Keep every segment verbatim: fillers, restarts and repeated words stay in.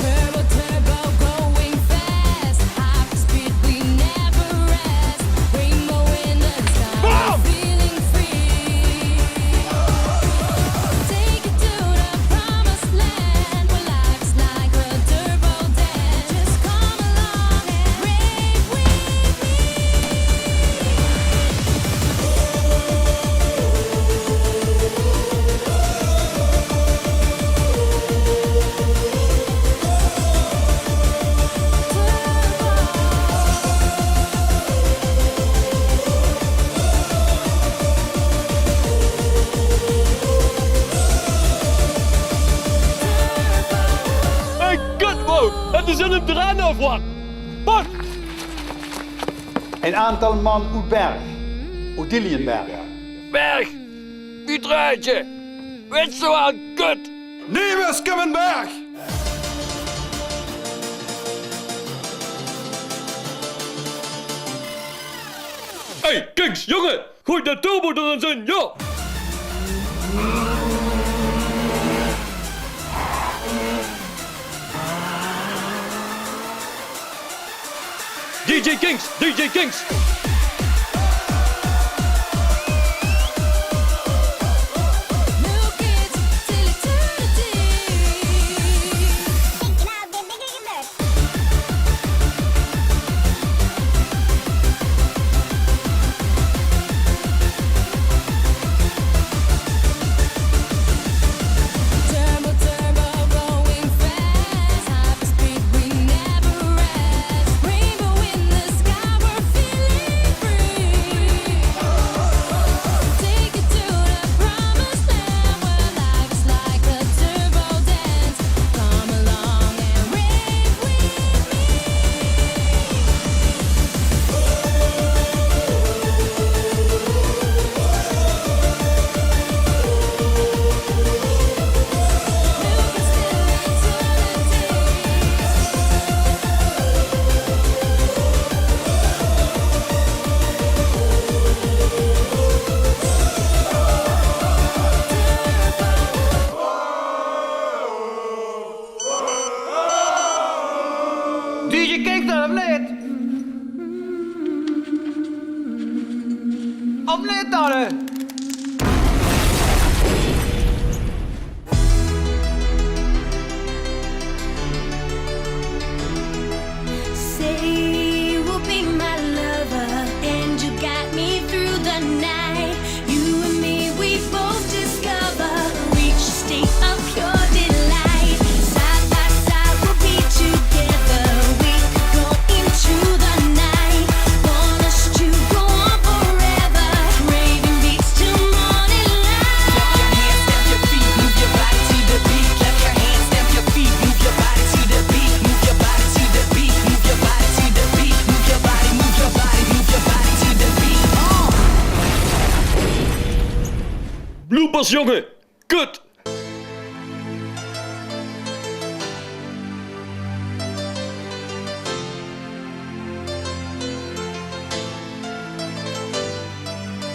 Turbo, turbo, going fast. High speed, we never rest. Rainbow in the sky, we're feeling free. Take it to the promised land, where life's like a turbo dance. Just come along and rave with me. Hey, kut, wow. Het is in een terrein afgewakt. Pak! Ein aantal man oet Berg, oet Dilliënberg. Berg! Utrechtje! Wits se waal, kut! Nemes, kom in Berg! Hey, Kings, jonge! Gooi de turbo d'r ins in, ja! D J Kings, D J Kings. Turbo, turbo, going fast. Hyperspeed, we never rest. Rainbow in the sky, we're feeling free. Take it to the promised land, where life's like a turbo dance. Come along and rave with me. D J Kingston, of neet? Of neet dan, hè? Say you will be my lover, and you got me through the night. You and me, we both discover, reach a state of pure delight. Side by side, we'll be together. We could go into the night. Want us to go on forever. Craving beats till morning light. Clap your hands, stamp your feet, move your body to the beat. Clap your hands, stamp your feet, move your body to the beat. Move your body to the beat, move your body to the beat, move your body, move your body, move your body to the beat. Uh. Bloopers, jonge! Kut!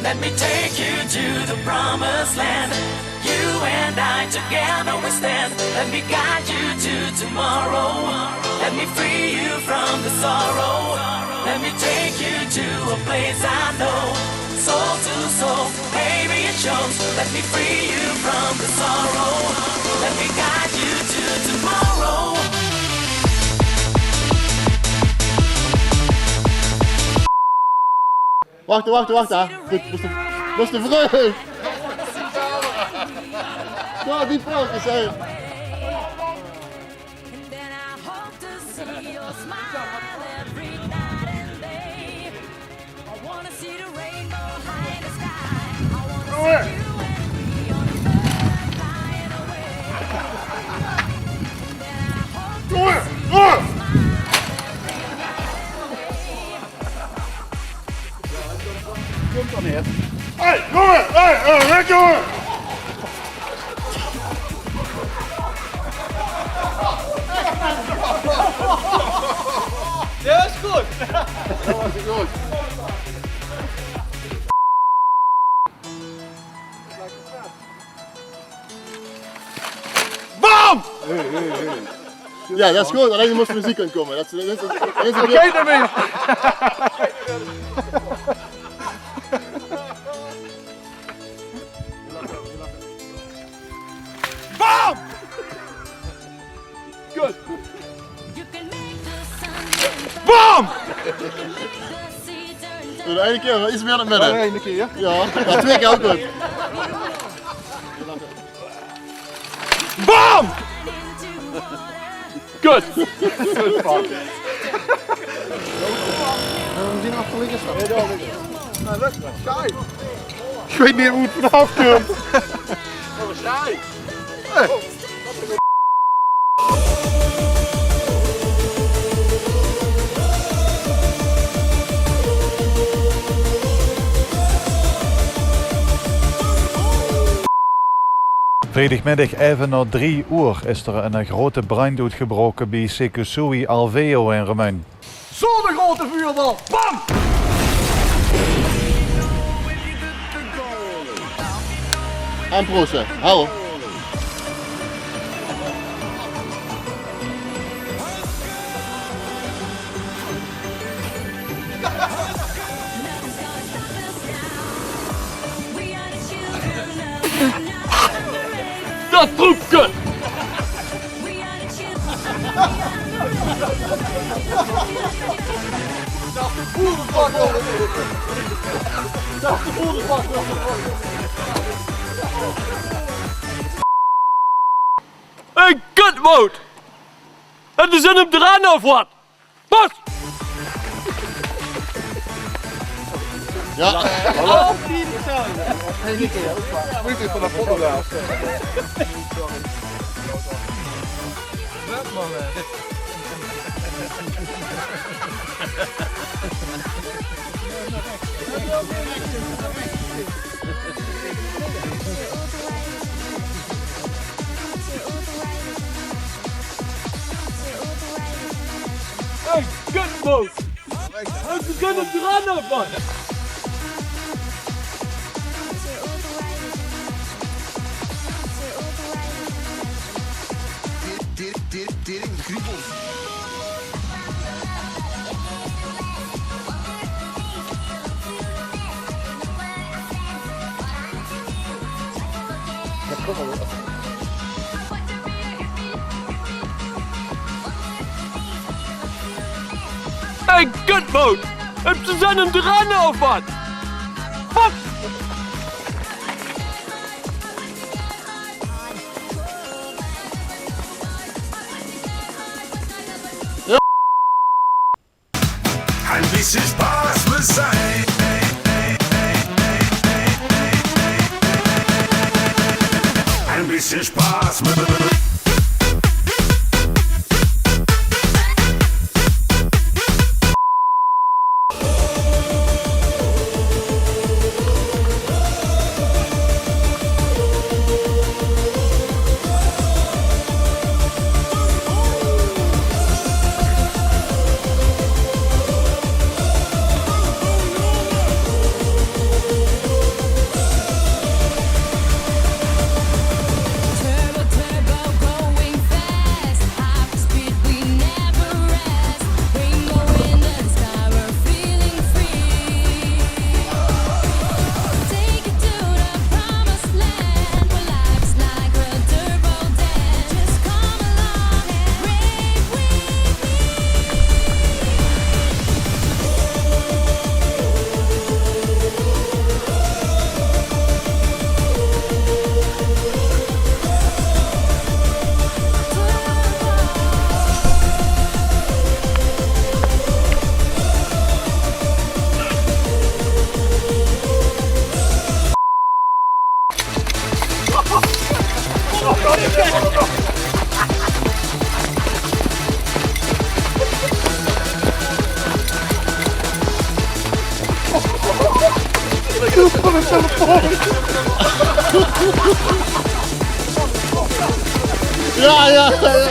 Let me take you to the promised land. You and I together we stand. Let me guide you to tomorrow. Let me free you from the sorrow. Let me take you to a place I know. Soul to soul, baby, it shows. Let me free you from the sorrow. Let me guide you to tomorrow. Wach, wach, wach, hè. Dit mós de, mós de vreugd. Ja, die vreugd is, hè. See your smile every night and day. I wanna see the rainbow high in the sky. I wanna see you and me on the bird flying away. And I hope to see your smile every night and day. Hey, jónge! Hey, hey, weg, jónge! Jao, is good. Dat waas good. Bam! Hey, hey, hey. Jao, dat is good. Allein d'r mós meziek in kómme. Dat is, dat is, dat is... Oké, dan weer. Bam! Good. Bam! Nog eine kier, get mieë nao 't midde. Nog eine kier, jao? Jao, jao, twee kier ouch good. Bam! Good. Good fuck. Waorom zien achter ligke staon? Nae, dat is saai. Ich weit neet wie 't vanaaf kump. Oh, saai. Vriedagmiddig effe nao drie oer is d'r 'ne grote brand oetgebraoke bie Sekusui Alveo in Remunj. Zoe'n grote vuurbal! Bam! En prooste, hel. Dat troepke! Hey, kut, Wout! Höbs se zin óm te renne of wat? Pas! Jao. Altied hetzelfde. Hey, Nico, moeite van de foto dao. Hey, kut, Wout! Höbs se zin óm te renne of wat? Hey, kutboot! Höbs se zin óm te renne of wat? Fuck! Ein bisschen Spaß muss sein. Ein bisschen Spaß muss. Ja, ja, ja, ja.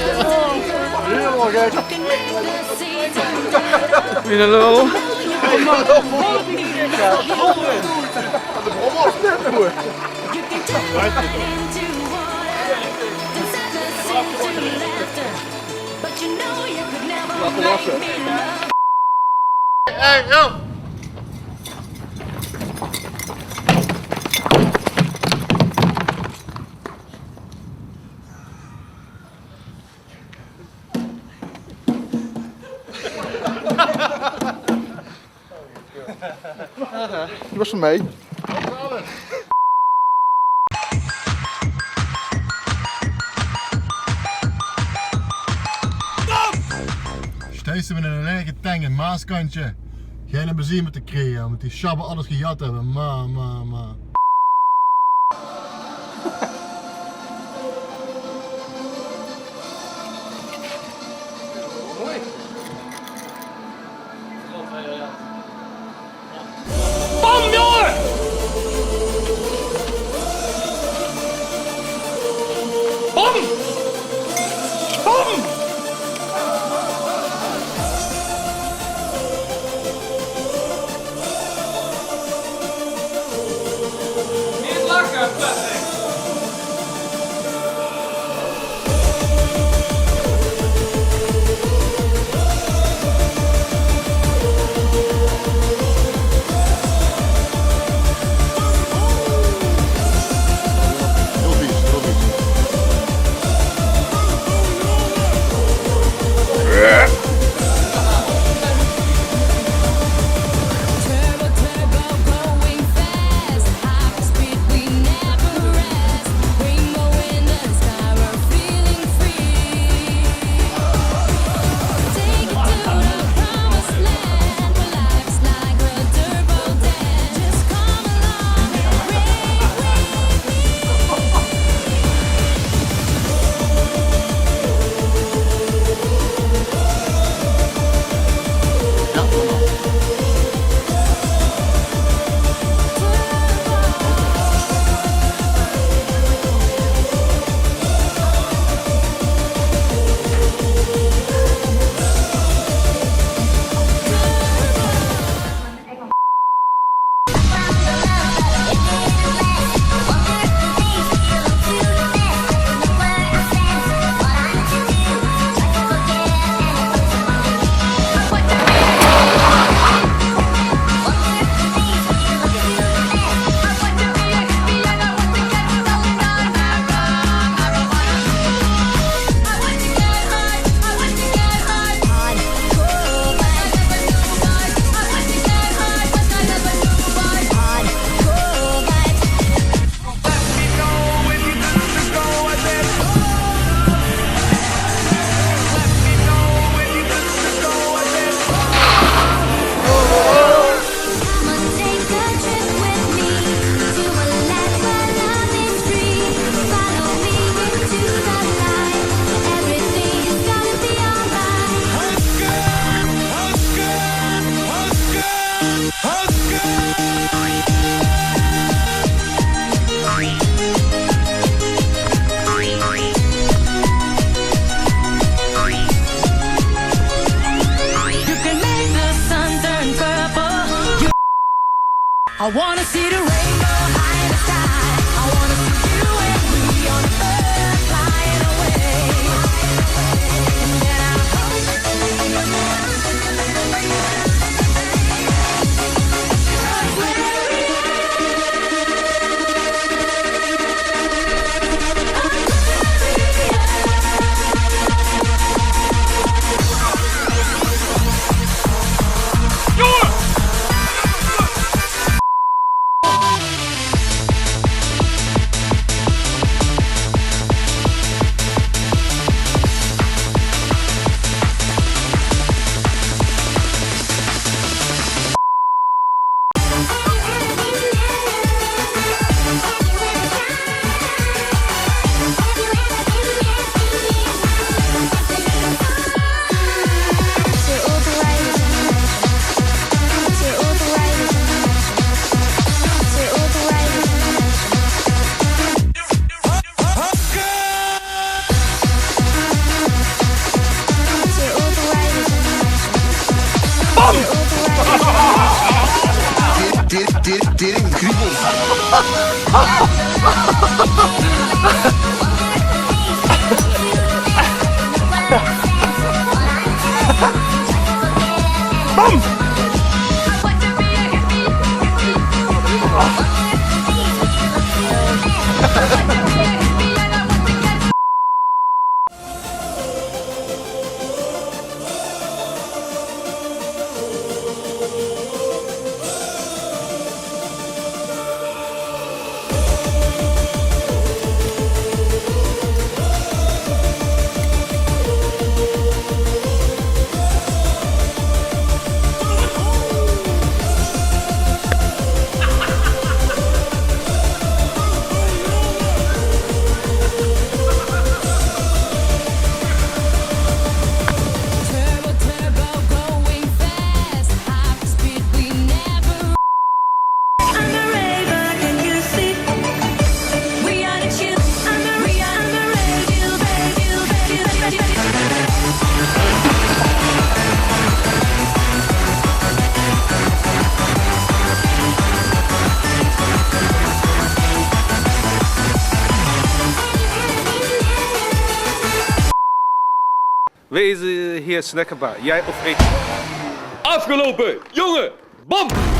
Wie de lul. Hey, yo! Die was van mij. Steeds ze met een lege teng in Maaskantje. Geine benzine te kriege, want die sjabbe alles gejat höbbe. Ma, ma, ma. Bam, jonge! Bam! Bam! Neet lache, Patrick. Wae is, eh, hie snackerbar? Jij of ik? Afgelopen, jongen! Bom!